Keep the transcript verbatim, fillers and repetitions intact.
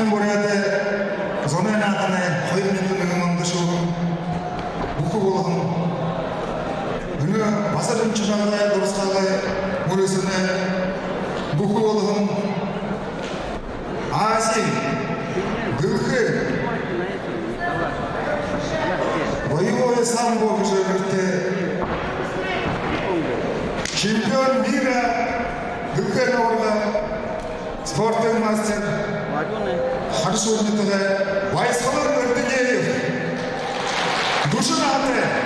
Буряадай зоной нааданай хоёр мянга нэгэн ондо шүүһэн бүхэ болоһон, энэ Базар Эмчинагай дурасхаалай мүрысөөнэй бүхэ болоһон, Азиин, дэлхэйн боевое самбо гэжэ нэрэтэй, чемпион мира дэлхэйн нугарга, спортын мастер, Хара Шүүрэй нютагай Баясхалан Эрдынеев, дүшэн наһатай.